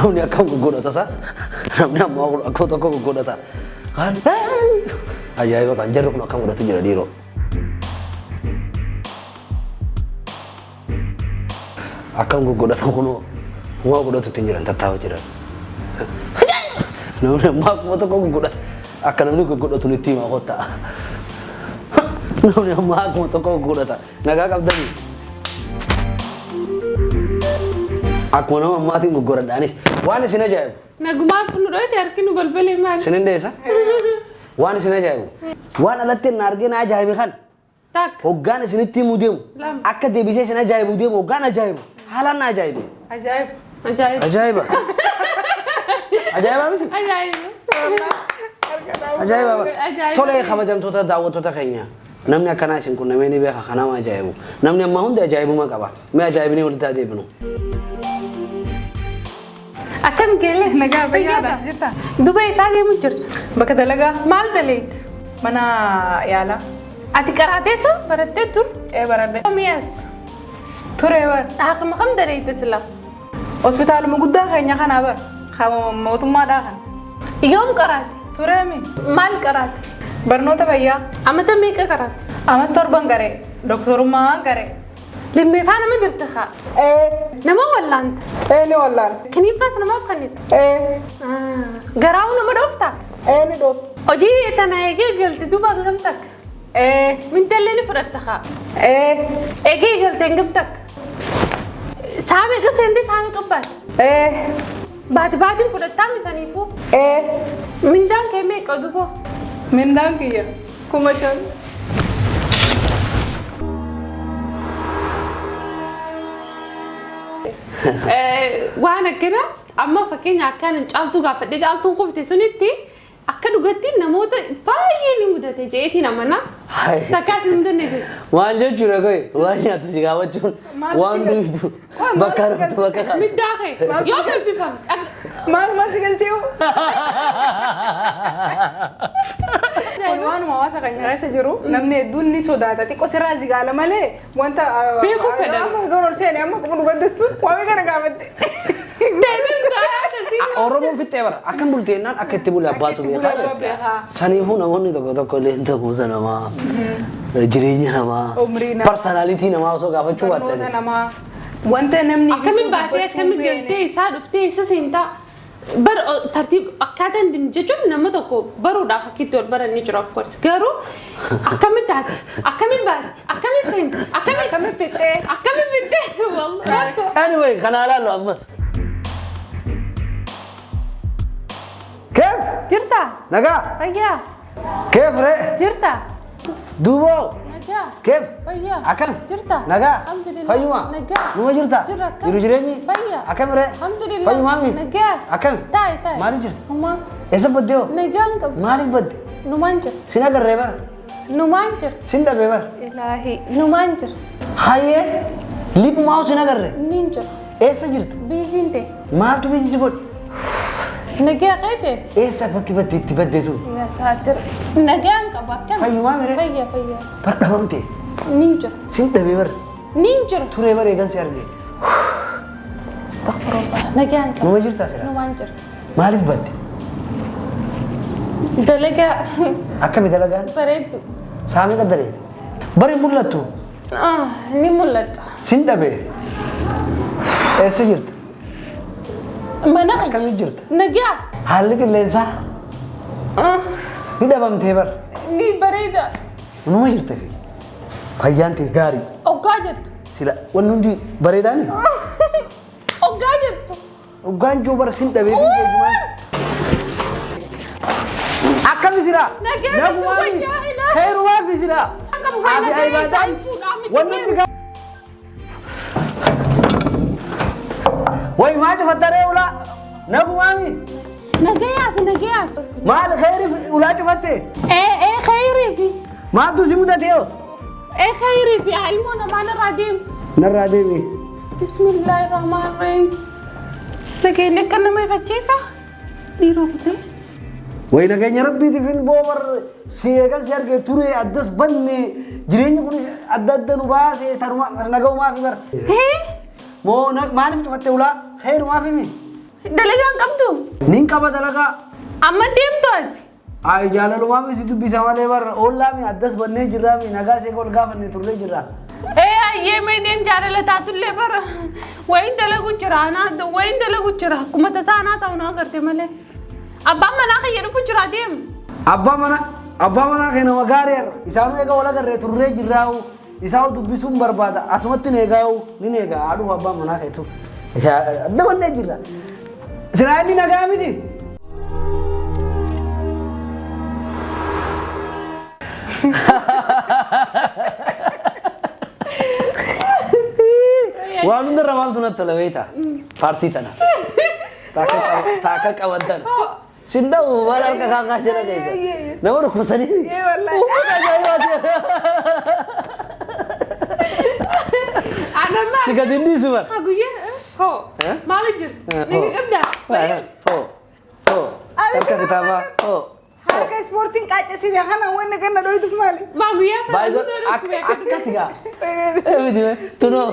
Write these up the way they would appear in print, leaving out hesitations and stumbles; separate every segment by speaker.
Speaker 1: Namni akkam goggodhata sa? Namni ammaa kun akkuma tokko goggodhata. Kaan ajaa'iba kan jarri kun akkam godhatu jira dhiiroo. Akkam goggodhata kunoo waa godhatu ittiin jiran tattaa'u jiran. Namni ammaa akkuma tokko goggodhata. Akka namni goggodhatu nutti himaa kottaa. Namni ammaa akkuma tokko goggodhata. Nagaa qabdanii. Akkuma nama ammaatiin goggoradhaanis. Waan isin ajaa'ibu.
Speaker 2: Nagumaan kun nu dhoyte harki nu balbalee maali?
Speaker 1: Isin hin dheessa? Waan isin ajaa'ibu. Waan alatti na argee na ajaa'ibe kana.
Speaker 2: Takka.
Speaker 1: Hoggaan isinitti himuu deemu.
Speaker 2: Lama.
Speaker 1: Akka deebisee isin ajaa'ibu deemu hoggaan ajaa'ibu. Haalaan na ajaa'ibe.
Speaker 3: Ajaa'iba.
Speaker 2: Ajaa'iba.
Speaker 1: Ajaa'iba. Ajaa'iba miti?
Speaker 2: Ajaa'iba.
Speaker 1: Ajaa'iba.
Speaker 2: Ajaa'iba.
Speaker 1: Tolee kabajamtoota daawwattoota keenya. Namni akkanaa isin qunnamee ni beeka kan nama ajaa'ibu. Namni ammaa hundi ajaa'ibuma qaba. Mee ajaa'ibnee walitti haa deebinu.
Speaker 2: Akkam geele?
Speaker 3: Nagaa fayyaadha. Jirta?
Speaker 2: Duba isaa deemu jirta.
Speaker 3: Bakka dalagaa.
Speaker 2: Maal daleeyta?
Speaker 3: Mana yaalaa.
Speaker 2: Ati qaraateessa barattee tur?
Speaker 3: Ee baradhe.
Speaker 2: Mi'as.
Speaker 3: Ture bar.
Speaker 2: Akkuma kam daleeyta sila?
Speaker 3: Hospitaaluma guddaa keenya kanaa bar. Kan mootummaadhaa kana.
Speaker 2: Yoom qaraate?
Speaker 3: Tureemi.
Speaker 2: Maal qaraate?
Speaker 3: Barnoota fayyaa.
Speaker 2: Amata meeqa qaraate?
Speaker 3: Amma torban qaree. Doktorummaa qaree.
Speaker 2: Limmeefaa nama jirta kaa?
Speaker 3: Ee.
Speaker 2: Nama wallaanta?
Speaker 3: Ee ni wallaan.
Speaker 2: Kiniinfaas namaaf kennita?
Speaker 3: Ee.
Speaker 2: Garaa'uu nama dhoofta?
Speaker 3: Ee ni dhoof.
Speaker 2: Hojii tana eegee galte duuba hangam takka?
Speaker 3: Ee.
Speaker 2: Mintallee ni fudhatta kaa?
Speaker 3: Ee.
Speaker 2: Eegee galte hangam takka? Saa meeqa seentee saa meeqa baate?
Speaker 3: Ee.
Speaker 2: Baati baatiin fudhattaa misaniifuu?
Speaker 3: Ee.
Speaker 2: Mindaan kee meeqa duboo?
Speaker 3: Mindaan kiyya 5,000.
Speaker 2: Waan akkana amma fakkeenya akkaan caaltuu gaafadhe caaltuun kufte sunitti akka dhugatti namoota baay'ee ni mudate jeetiin amana. Takkaas hin mudanne jedhe.
Speaker 1: Maal jechuudha koyi? Waan nyaattu si gaafachuun
Speaker 3: Maaltu
Speaker 1: waan
Speaker 3: si galche?
Speaker 1: duutu
Speaker 3: Waan
Speaker 1: bakka
Speaker 3: maaltu si
Speaker 1: raftu bakka kaatu.
Speaker 2: Middaa kee yoo eebbifame.
Speaker 3: Maaluma si galchee? Kun waanuma hawaasa keenya keessa jiru namni hedduun ni sodaata. Xiqqoo sirraa zigaala malee wanta
Speaker 2: Beekuu fedhan.
Speaker 3: Amma gara ol seene amma kuma dhugaddastuun waamee kana gaafatte.
Speaker 2: Deebiin gahaa
Speaker 1: Oromoon fixxee bara akkam bulte jennaan akka itti bule abbaatu
Speaker 3: Akka itti
Speaker 1: beekaa
Speaker 3: bule abbaa
Speaker 1: jette.
Speaker 3: beekaa.
Speaker 1: Saniifuu namoonni tokko tokko illee ta'uusa namaa, jireenya namaa,
Speaker 3: Umrii namaa.
Speaker 1: personality namaa osoo gaafachuu
Speaker 3: Barnoota
Speaker 1: baattanii.
Speaker 3: namaa wanta namni
Speaker 2: Akkamiin baatee akkamiin galtee isaa dhuftee isa seentaa bar tartiib akkaataan jechuun nama tokko baruudhaaf akka itti wal baran ni jira of course garuu akkamiin taate akkamiin baate akkamiin seente akkamiin
Speaker 3: Akkamiin fixxee?
Speaker 2: akkamiin fixxee wallahi.
Speaker 1: Anyway, kana ilaallu ammas. Keef?
Speaker 2: Jirta?
Speaker 1: Nagaa?
Speaker 2: Fayyaa?
Speaker 1: Keef ree?
Speaker 2: Jirta?
Speaker 1: Duuboo?
Speaker 2: Nagaa?
Speaker 1: Keef?
Speaker 2: Fayyaa?
Speaker 1: Akkam?
Speaker 2: Jirta?
Speaker 1: Nagaa?
Speaker 2: Alhamdulillah.
Speaker 1: Fayyuma?
Speaker 2: Nagaa.
Speaker 1: Numa jirta?
Speaker 2: Jira akkam?
Speaker 1: Jiru jireenyi?
Speaker 2: Fayyaa.
Speaker 1: Akkam ree?
Speaker 2: Alhamdulillah.
Speaker 1: Fayyumaami?
Speaker 2: Nagaa.
Speaker 1: Akkam?
Speaker 2: Taa'i taa'i.
Speaker 1: Maaliif jirta?
Speaker 2: Humaa.
Speaker 1: Eessa badde hoo?
Speaker 2: Nagaan qabu.
Speaker 1: Maaliif badde?
Speaker 2: Numaan jira.
Speaker 1: Sin agarree bara?
Speaker 2: Numaan jira.
Speaker 1: Sin dhabee bara?
Speaker 2: Ilaahi. Numaan jira.
Speaker 1: Hayyee? Liphuma hoo sin agarree?
Speaker 2: Niin jira.
Speaker 1: Eessa jirta?
Speaker 2: Biiziin ta'e.
Speaker 1: Maaltu biizii si godhe?
Speaker 2: Nagaa keete?
Speaker 1: Eessa bakki badde itti baddeetu?
Speaker 2: Yaa saatir. Nagaan qabu akkam?
Speaker 1: Fayyumaa mire?
Speaker 2: Fayya fayya.
Speaker 1: Bar dhabamte.
Speaker 2: Niin jira.
Speaker 1: Sin dhabee bara.
Speaker 2: Niin jira.
Speaker 1: Turee bara eegan si arge.
Speaker 2: Astaghfirullah. Nagaan qabu.
Speaker 1: Numa jirtaa sira?
Speaker 2: Numaan jira.
Speaker 1: Maaliif badde?
Speaker 2: Dalagaa
Speaker 1: Akkami dalagaan?
Speaker 2: bareeddu.
Speaker 1: Saamii qaddaree? Bari mul'attu.
Speaker 2: Ah, ni mul'ata.
Speaker 1: Sin dhabee. Eessa jirta?
Speaker 2: Mana kiyya.
Speaker 1: Akkamitti jirta?
Speaker 2: Nagaa.
Speaker 1: Haalli qilleensaa
Speaker 2: Ah,
Speaker 1: ni dhabamtee bara.
Speaker 2: ni bareeda.
Speaker 1: Numa jirta fi fayyaan ta'e gaarii.
Speaker 2: Oggaa jettu.
Speaker 1: Sila wanni hundi bareedaani?
Speaker 2: Oggaa jettu.
Speaker 1: Oggaan joo bara sin dhabee fi geejjibaan. Akkami silaa?
Speaker 2: Nagaa
Speaker 1: Nagumaa fi
Speaker 2: wayyaa ilaa.
Speaker 1: khayrumaa fi silaa.
Speaker 2: Akkam wayyaa
Speaker 1: Aafi
Speaker 2: nagaa
Speaker 1: aybaadaan
Speaker 2: isaan fuudhaa miti
Speaker 1: wanni hundi gaarii. Way maa cufattaree ulaa? Nagumaami?
Speaker 2: Nagayaaf nagayaaf.
Speaker 1: Maal khayri ulaa cufatte?
Speaker 2: Ee ee khayrii fi.
Speaker 1: Maaltu si mudate yoo?
Speaker 2: Ee khayrii fi ilmoo namaa narraa deemu.
Speaker 1: Narraa deemi.
Speaker 2: Bismillaahi rahmaan rahiim. Nageenyi akka nama ifachiisa. Dhiiroo kutee.
Speaker 1: Way nageenya rabbiitiif hin boobar si eegan si arge ture addas banne jireenyi kun adda adda nu baase tanuma nagaumaa fi bar.
Speaker 2: Hee?
Speaker 1: Moo maaliif cufatte ulaa khayrumaa fi mi?
Speaker 2: Dalagaan qabdu?
Speaker 1: Nin qaba dalagaa.
Speaker 2: Amma deemtu ati?
Speaker 1: Ay, jaalalumaa miti dubbisa malee barra oollaa mi addas bannee jirraa mi nagaa see ol gaafanne turree jirra.
Speaker 2: Ee, ayyee, mee deem. Jaalala taatullee bara wayin dalagu jira, anaa wayin dalagu jira. Akkuma tasaa anaa ta'u na agarte malee. Abbaan manaa kiyya dhufu jira, deem.
Speaker 1: Abbaa manaa kee nama gaarii har'a isaanuu eega wal agarree turree jirraa'u isaa dubbisuun barbaada, asumatti neegaa'u ni neegaa haa dhufu abbaan manaa keetu. Adda bannee jirra. Silaa inni nagaa miti. Waan hundarra maaltu natti tola beektaa? Paartii tana. Taakka qaban tana. Sin dha'u waan harka kaakaa jala keessa. Nama dhukkubsanii.
Speaker 3: Ee, wallaahi.
Speaker 1: Uummata ajaa'ibaati.
Speaker 2: Anamma.
Speaker 1: Si gadi hin dhiisu bara.
Speaker 2: Ha, guyyaa hoo maal jirti? Ni qabdaa?
Speaker 1: Hoo hoo harka kitaabaa hoo.
Speaker 3: Harka ispoortiin qaaccessite kana wanni ganna dhoytuuf maali?
Speaker 2: Maa guyyaa sana
Speaker 1: Baay'ee
Speaker 2: hunda dhukkubee akka
Speaker 1: akkati gaa. Miti tunoo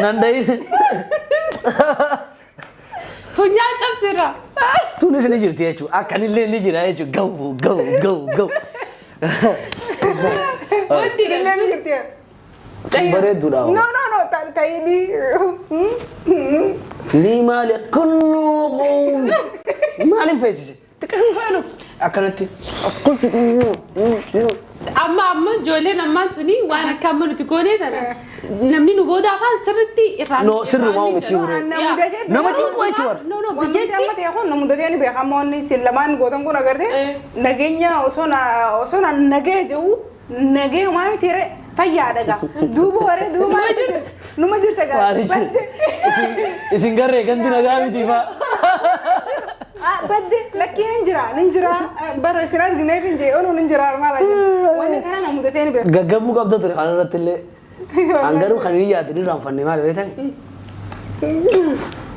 Speaker 1: nan dhayin.
Speaker 2: Funyaan cabsirra.
Speaker 1: Tunis ni jirti jechuudha. Akkanillee ni jira jechuudha. Gahu gahu gahu gahu.
Speaker 2: Wanti
Speaker 3: Illee ni jirti.
Speaker 1: Tun bareedduudha.
Speaker 3: No, no, no, ta'ini.
Speaker 1: Ni maali kunnuu maaliif feesise? Xiqqishuu feenu akkanatti.
Speaker 2: Amma ijoolleen ammaan tuni waan akka amma nuti goonee tana namni nu booda afaan sirriitti irraa.
Speaker 1: No, sirrumaa miti uree. Nama cinqu jechuudha.
Speaker 2: No, no,
Speaker 3: Wanti
Speaker 2: biyyatti.
Speaker 3: amma ta'e kun na mudatee ni beeka. Amma wanni isin lamaan gootan kun agarte nageenya osoo na nagee jiru nagee maa miti ree fayyaadha gaa. Duuba waree duuba maal jirti numa jirte gaa.
Speaker 1: Maali isin garree ganti nagaa miti faa.
Speaker 3: Badde lakkii nin jira, nin jira, bara isin argineef hin jee onu nin jira maal ajja. Wanni kana na mudatee ni beeka.
Speaker 1: Gaggabuu qabda ture kana irratti illee. An garuu kan inni yaadde ni raanfanne maali beektan?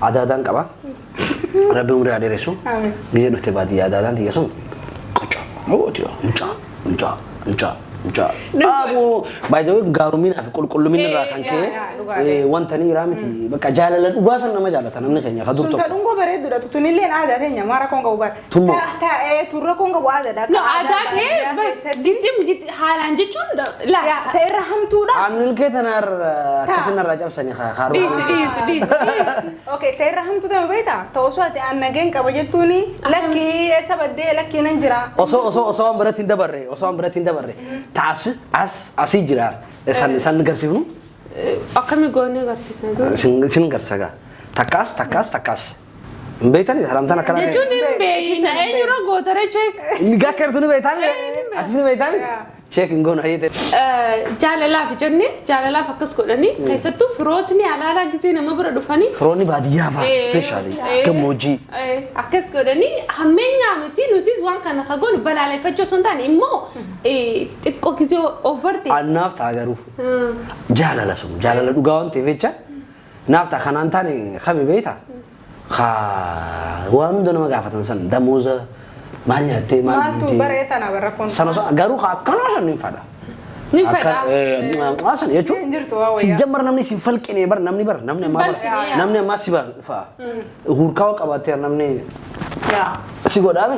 Speaker 1: Adaadaan qaba. Rabbi umurii haa dheeressu.
Speaker 3: Amiin.
Speaker 1: Gizee dhufte baadiyyaa adaadaan tiyya sun. Mucaa, mucaa, mucaa, mucaa, mucaa. Aboo, by the way, gaarumminaa fi qulqullumina irraa kan ka'e wanta ni jiraa miti. Bakka jaalala dhugaa san nama jaalata namni keenya ka dur
Speaker 3: Sun ta
Speaker 1: tokko.
Speaker 3: dhungoo bareedduudha. Tunilleen aadaa teenya maara koon qabu bara.
Speaker 1: Tummoo.
Speaker 3: Taa'ee turre koon qabu aadaadha.
Speaker 2: No, aadaa ta'e bas gixxim haalaan jechuun laa.
Speaker 3: Ta irra hamtuudha.
Speaker 1: Aannan kee tanarra akkasin irraa cabsanii haaruu.
Speaker 2: Dhiisi, dhiisi, dhiisi, dhiisi.
Speaker 3: Okay, ta irra hamtuu ta'e beektaa? Ta osoo ati aan nageen qaba jettuuni lakkii eessa baddee lakkii nan jira.
Speaker 1: Osoo waan biratti hin dabarre, osoo waan biratti hin dabarre, taas as asii jira san garsiifnu.
Speaker 2: Akkami goonee agarsiisna?
Speaker 1: Sin garsiisa gaa, takkaas takkaas takkaas hin beektani salamtaan akkana ta'e.
Speaker 2: Jechuun hin beeyna eenyurra gootare check.
Speaker 1: Inni gakka jirtu ni beektaa, atis ni beektaa, check hin goonu hayyee ta'e.
Speaker 2: Jaalalaaf jennee jaalalaaf akkas godhanii keessattuu firootni alaalaa gisee nama bira dhufanii
Speaker 1: Firoonni baadiyyaa fa'aa especially gammoojjii.
Speaker 2: Akkas godhanii hammeenyaa miti, nutis waan kana ka goonu balaaleffachuu osoo hin taane immoo xiqqoo gisee overte.
Speaker 1: Annaaf ta'a garuu jaalala sun jaalala dhugaa waan ta'eef jecha naaf ta'a. Kanaan taane kami beektaa? Ka waan hunda nama gaafatan san, damooza, maal nyaattee, maal
Speaker 3: Maaltu
Speaker 1: guutee.
Speaker 3: baree tana barra kun.
Speaker 1: Sana osoo garuu ka akkanaa san hin fadha.
Speaker 2: Ni fedha.
Speaker 1: San jechuun
Speaker 3: Hin jirtu waa
Speaker 1: si
Speaker 3: wayyaa.
Speaker 1: jammar namni si falqine bar namni bar namni ammaa bar
Speaker 2: falqine, yaa.
Speaker 1: namni ammaa si bar fa'a hurkaa'oo qabaattee namni
Speaker 3: Yaa.
Speaker 1: si godhaame.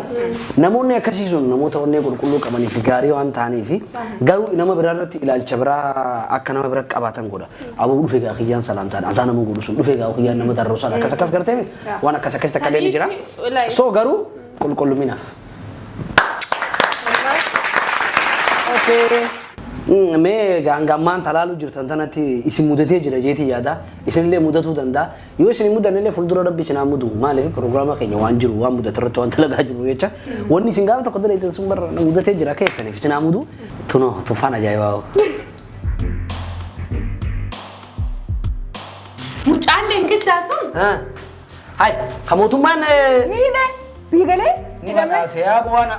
Speaker 1: Namoonni akkasii sun namoota onnee qulqulluu qabanii fi gaarii waan ta'anii fi garuu nama biraa irratti ilaalcha biraa akka nama bira qabaatan godha. Aboo dhufe gaa kiyyaan salaamtaadha. Asaa nama godhu sun dhufe gaa kiyyaan nama darroosaan akkas akkas gartee waan akkas akkas takka illee ni jira.
Speaker 2: Saniif,
Speaker 1: So garuu qulqulluminaaf. Okay. Mee gaangammaan talaaluu jirtan tanatti isin mudatee jira jeetii yaada. Isinillee mudatuu danda'a. Yoo isin hin mudanne fuuldura rabbi isin haa mudu. Maaliif pirogiraama keenya waan jiru waan mudatu irratti waan dalagaa jiru jecha. Wanni isin gaafa tokko dalagdan sun barra mudatee jira akka jettaniif isin haa mudu. Tunoo tuffaan ajaa'ibaa.
Speaker 2: Mucaan deengiddaa sun
Speaker 1: Hai, ka mootummaan
Speaker 3: Miidhe biigalee.
Speaker 1: ni badhaase yaa bu'aana.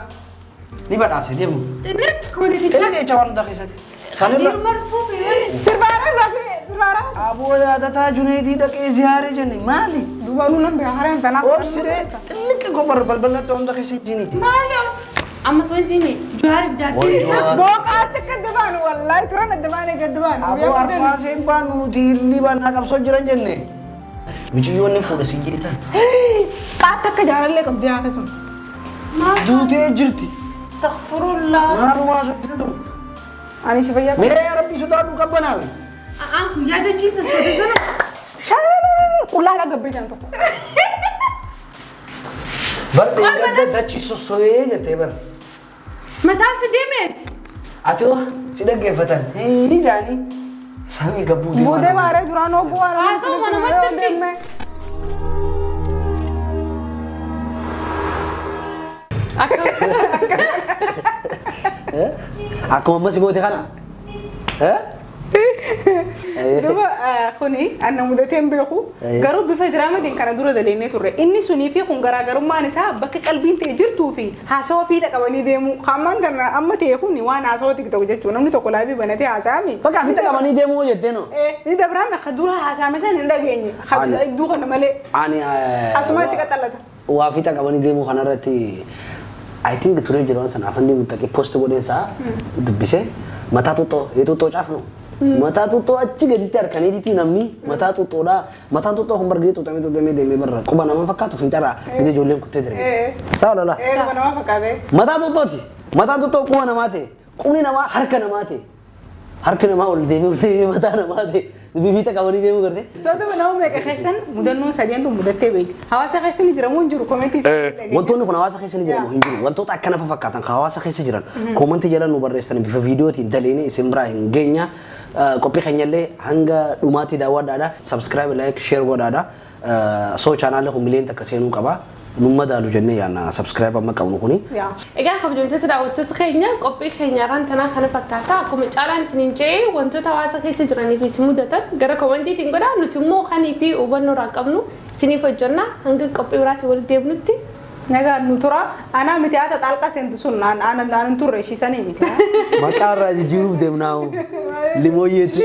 Speaker 1: Ni badhaase deemu.
Speaker 2: Xinni kooliticha.
Speaker 1: Xinni jecha waan hundaa keessatti. Sanirra
Speaker 2: Martuu fi
Speaker 3: Sirbaaraan baasee sirbaaraan.
Speaker 1: Aboo yaadataa Juneedii dhaqee ziyaaree jenne maali?
Speaker 3: Duuba nuun nan beeka hareen tanaaf.
Speaker 1: Obsiree xilliqi gobar balbalatti hunda keessa jiniiti.
Speaker 2: Maali amma soon siime Jawaariif jaartiin isaa.
Speaker 3: Booqaatti akka adda baanu wallaahi turan adda baanee gadda baanu.
Speaker 1: Aboo arfaaseen baanu nuti illii baannaa qabsoo jiran jenne. Mucayyoon ni fuudha siin jedhitan.
Speaker 3: Qaata akka jaalallee qabdi hafe sun.
Speaker 1: Duutee jirti.
Speaker 2: Astaghfirullah.
Speaker 1: Maalumaa soddadu.
Speaker 3: Ani shi fayyaa.
Speaker 1: Mee yaa Rabbi sodaadhu qabbanaawe.
Speaker 2: Aan kun yaadachiin sassabe sana.
Speaker 3: Shaararara qullaa gabbee jaan tokko.
Speaker 1: Bar gadda dachi sosso'ee jettee bar.
Speaker 2: Mataan si deemeeti.
Speaker 1: Ati hoo si dhaggeeffatan. Ni jaanii samii gabbuu deemaa.
Speaker 3: Buudee maaree duraan hogguu waan
Speaker 2: Haasawuma namatti himti. Akka
Speaker 1: Akkuma ammas goote kana.
Speaker 3: Duba kuni anna mudatee hin beeku garuu bifa diraamatiin kana dura daleennee turre inni sunii fi kun garaagarummaan isaa bakka qalbiin ta'e jirtuu fi haasawa fiixa qabanii deemu hammaan kana amma ta'e kuni waan haasawa TikTok jechuun namni tokko live banatee haasa'ami.
Speaker 1: Bakka fiixa qabanii deemuu jettee no.
Speaker 3: Ni dabraame akka dura haasa'ame san hin dhageenye iddoo kana malee
Speaker 1: Ani
Speaker 3: asuma itti qaxxalata.
Speaker 1: Waa fiixa qabanii deemuu kanarratti I think turee jira waan sana afaan deemu taqee post godheen isaa dubbise mataa xuxxoo xuxxoo caafnu. Mataa xuxxoo achi gaditti harkaniititti namni mataa xuxxoodha. Mataan xuxxoo kun bargee xuxamee xuxamee deemee barra quba nama fakkaatu fincarraa gadi ijoolleen kuttee darbe. Saa lala.
Speaker 3: Quba nama fakkaate.
Speaker 1: Mataa xuxxooti. Mataan xuxxoo quba namaa ta'e. Qubni namaa harka namaa ta'e. Harki namaa ol deemee ol deemee mataa namaa ta'e. Dubbii fiixa qabanii deemuu gartee.
Speaker 3: Sooduma nama meeqa keessan mudannoon sadeen tun mudattee beekti. Hawaasa keessa ni jira moo hin jiru comment isaa.
Speaker 1: Wantoonni kun hawaasa keessa ni jiran moo hin jiru? Wantoota akkana fa fakkaatan kan hawaasa keessa jiran comment jala nu barreessan bifa viidiyootiin daleenee isin biraa hin geenya. Qophii keenyallee hanga dhumaatti daawwadhaadha. Subscribe, like, share godhaadha. So chaanaalli kun miliyoona 1 seenuu qaba. Nu madaalu jennee yaadna subscribe amma qabnu kuni.
Speaker 2: Egaa kabajamtoota daawwattoota keenya, qophii keenya irraan tanaa kana fakkaata. Akkuma caalaan isiniin jedhee, wantoota hawaasa keessa jiranii fi isin mudatan gara commentiitiin godhaa, nuti immoo kanii fi hubannoo irraa qabnu isiniif hojjenna. Hanga qophii biraatti walitti deebinutti.
Speaker 3: Nagaan nu tura. Anaa miti haata xaalqaa seentu sun aanan turre ishiisanii miti.
Speaker 1: Maqaa irraa jijjiiruuf deemnaa limooyyeetti.